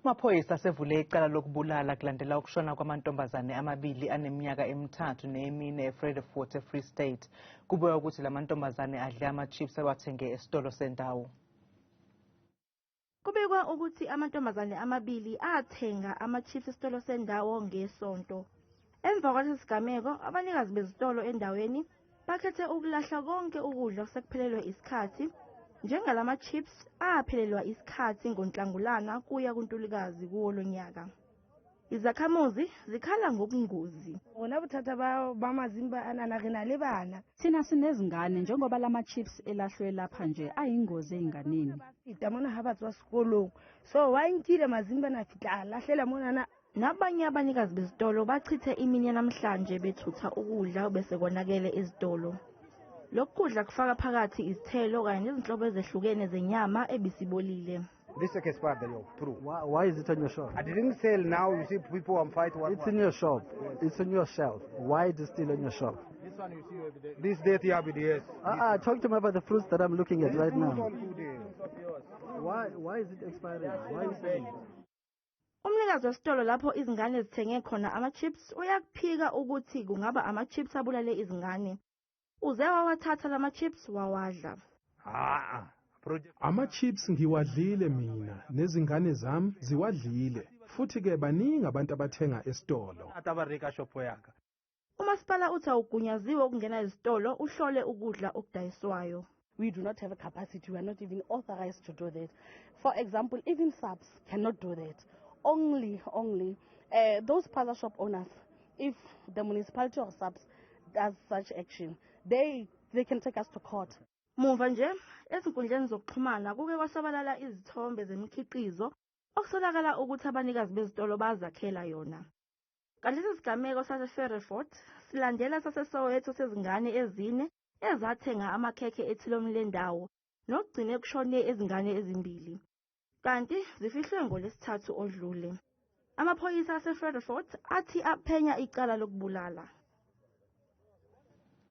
Amaphoyisa asevule icala lokubulala kulandela ukushona kwamantombazane amabili aneminyaka emithathu neyemine eVredefort eFree State. Kubikwa ukuthi la mantombazane adle ama-chips awathenge esitolo sendawo. Kubikwa ukuthi amantombazane amabili athenga ama-chips esitolo sendawo ngeSonto. Emva kwalesi sigameko, abanikazi bezitolo endaweni bakhethe ukulahla konke ukudla osekuphelelwe isikhathi, njengalama-chips aphelelwa isikhathi ngoNhlangulana kuya kuNtulikazi kuwo lo nyaka. Izakhamuzi zikhala ngobungozi. Rona bothata ba mazimba anana re na le bana. Thina sinezingane, njengoba lama-chips elahlwe lapha nje ayingozi ey'nganeni. Feta mona ha ba tswa sekolong, so wa nkile mazimba na fihla a lahlela monana. Nabanye abanikazi bezitolo bachithe imini yanamhlanje bethutha ukudla bese konakele ezitolo. Lokhu kudla kufaka phakathi izithelo kanye nezinhlobo ezehlukene zenyama ebisibolile. This is expired, true. Why is it on your shop? I didn't sell now. You see, people I'm fight. What, It's in your shop. It's on your shelf. Why is it still on your shop? This one you see every day. This date here, yes. Talk to me about the fruits that I'm looking at right Fruit now. all 2 days. Why is it expiring? Why are you selling it? Umnikazi wesitolo lapho izingane zithenge khona ama-chips uyakuphika ukuthi kungaba ama-chips abulale izingane. Uze wawathatha lama-chips wawadla. Ah, project. Ama-chips ngiwadlile mina, nezingane zami ziwadlile, futhi-ke baningi abantu abathenga esitolo. Atabarika shop yaka. Umasipala uthi awugunyaziwe ukungena ezitolo uhlole ukudla okudayiswayo. We do not have a capacity. We are not even authorized to do that. For example, even SAPS cannot do that. Only those spaza shop owners, if the municipality or SAPS does such action, they can take us to court. Muva nje, ezinkundleni zokuxhumana kuke kwasabalala izithombe zemikhiqizo okusolakala ukuthi abanikazi bezitolo bazakhela yona. Kanti lesi sigameko saseVredefort silandela saseSoweto sezingane ezine ezathenga amakhekhe ethilomu lendawo nokugcine kushone izingane ezimbili. Kanti zifihlwe ngoLwesithathu odlule. Amaphoyisa aseVredefort athi aphenya icala lokubulala.